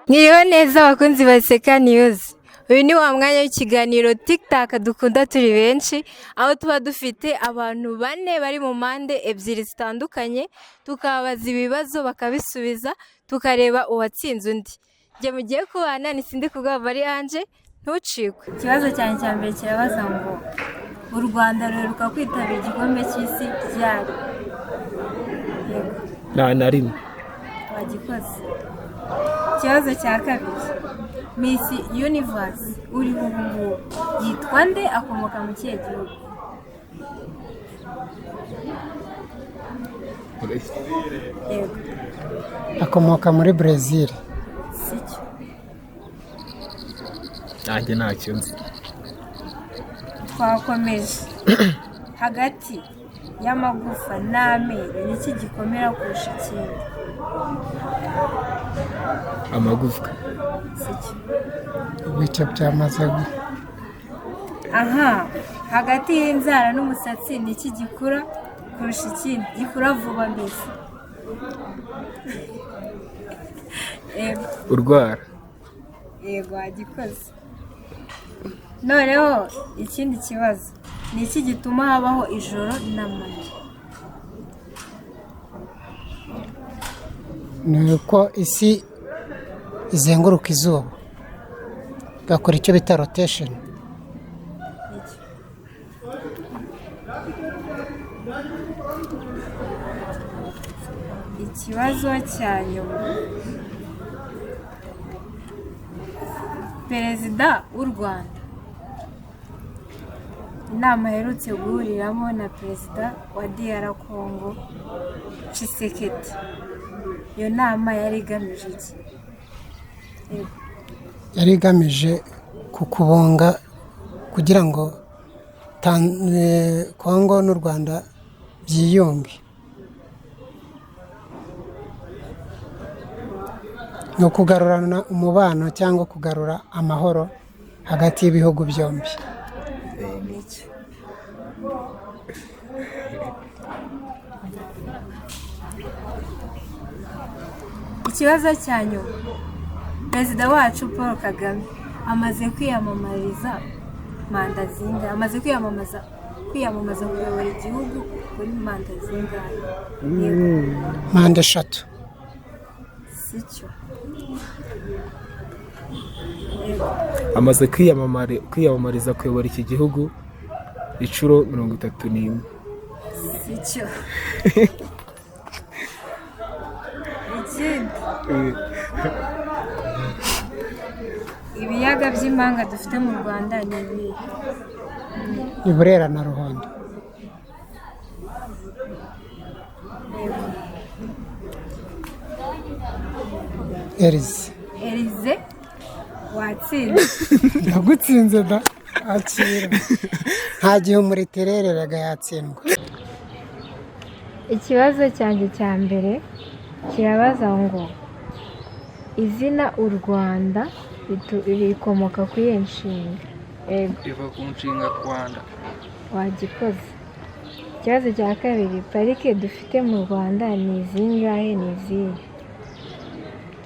Mwiriwe neza abakunzi ba Seka News. Uyu ni wa mwanya w'ikiganiro TikTok dukunda turi benshi, aho tuba dufite abantu bane bari mu mpande ebyiri zitandukanye, tukababaza ibibazo bakabisubiza, tukareba uwatsinze undi. Njye mugiye kubana ni Sindi Kubwabo Ange, ntucikwe. Ikibazo cyanjye cya mbere kirabaza ngo u Rwanda ruheruka kwitabira igikombe cy'isi ryari? Yego. Nta na rimwe. Wagikoze. Ikibazo cya kabiri, Miss Universe uriho ubu ngubu yitwa nde, akomoka mu kihe gihugu? Yego. Akomoka muri Brezil. Sicyo. Nanjye ntacyo nzi. Twakomeje. Hagati y'amagufa n'amenyo ni iki gikomera kurusha ikindi? Amagufwa. Sicyo. Ibice byamaze Aha, hagati y'inzara n'umusatsi ni iki gikura kurusha ikindi, gikura vuba mbese? Yego. Urwara. Yego, wagikoze. Noneho ikindi kibazo, ni iki gituma habaho ijoro n'amanywa? Ni uko isi izenguruka izuba igakora icyo bita rotation. Nicyo. Ikibazo cya nyuma, perezida w'u Rwanda inama aherutse guhuriramo na perezida wa DR Congo Tshisekedi, iyo nama yari igamije iki? Yego. Yari igamije kukubunga kugira ngo Congo n'u Rwanda byiyunge. Ni ukugarurana umubano cyangwa kugarura amahoro hagati y'ibihugu byombi. Nicyo. Ikibazo cya nyuma, perezida wacu Paul Kagame amaze kwiyamamariza manda zingahe, amaze kwiyamamaza kuyobora igihugu kuri manda zingahe? Yego. Manda 3. Sicyo. Yego. Amaze kwiyamamariza kuyobora iki gihugu inshuro 31. Sicyo. Ikindi, ibiyaga by'impanga dufite mu Rwanda ni ibihe? Ni Burera na Ruhondo. Yego. Erize. Elize, watsinze. Ndagutsinze da, akira. Nta gihe umuriterereraga yatsindwa. Ikibazo cyanjye cya mbere kirabaza ngo izina u Rwanda rikomoka ku iyihe nshinga? Yego. Iva ku nshinga Rwanda. Wagikoze. Ikibazo cya kabiri, parike dufite mu Rwanda ni zingahe, ni izihe?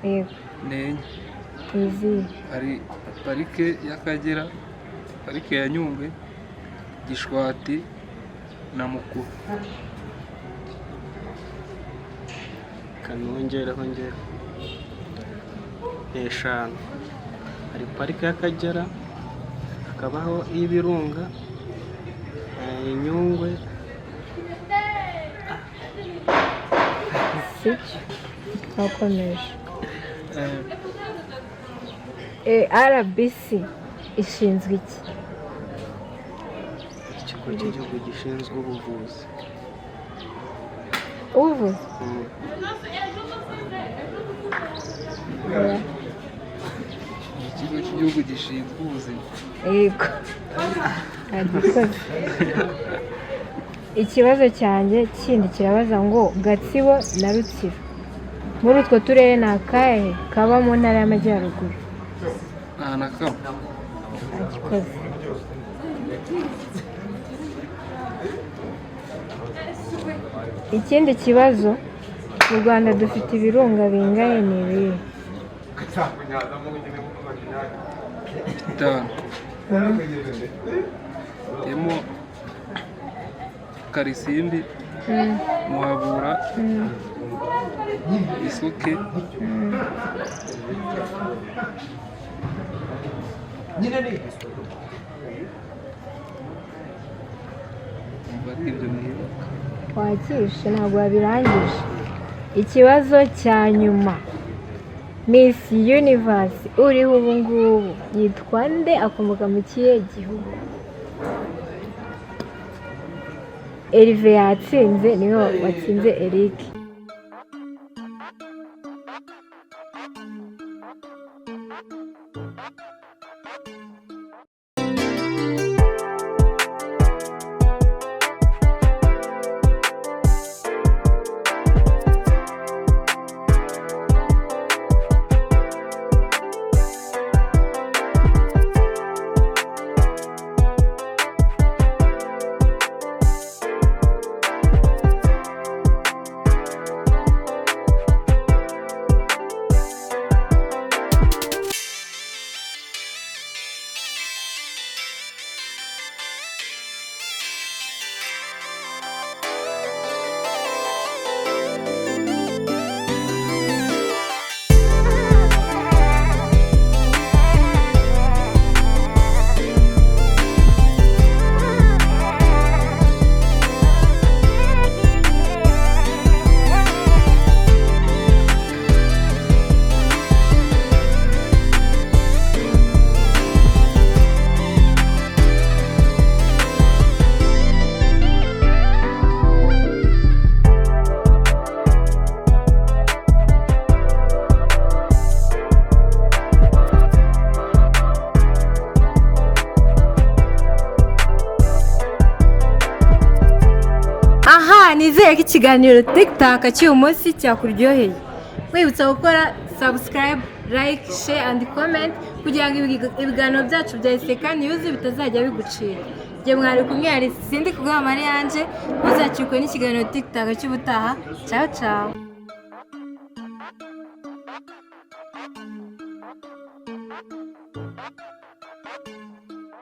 Yego. Ni enye. Ni izihe? Hari parike y'Akagera, parike ya Nyungwe, Gishwati na Mukuru. Kanongereho ngere ni 5. Hari parike y'Akagera, hakabaho iy'Ibirunga, Nyungwe. Sicyo. Twakomeje. RBC ishinzwe iki? Ikigo cy'igihugu gishinzwe ubuvuzi. Ubuvuzi? Ikigo cy'igihugu gishinzwe ubuzima. Yego. Wagikoze. Ikibazo cyanjye kindi kirabaza ngo Gatsibo na Rutsiro muri utwo turere ni akahe kaba mu ntara y'Amajyaruguru? Nta na kamwe. Wagikoze. Ikindi kibazo, mu Rwanda dufite ibirunga bingahe? Ni ibihe? 5. Harimo Karisimbi, Muhabura, Isuke, Umva ari ibyo nibuka. Wakishe, ntabwo wabirangije. Ikibazo cya nyuma, Miss Universe uriho ubu ngubu yitwa nde? Akomoka mu kihe gihugu? Erive yatsinze, niwe watsinze Eric. Aha, nizere ko ikiganiro TikTok cy'uyu munsi cyakuryoheye. Wibutsa gukora subscribe, like, share and comment kugira ngo ibiganiro byacu bya Iseka News bitazajya bigucika. Igihe mwari kumwe hari Sindi kubwa Mariyange, ntuzacikwe n'ikiganiro TikTok cy'ubutaha. Ciao ciao.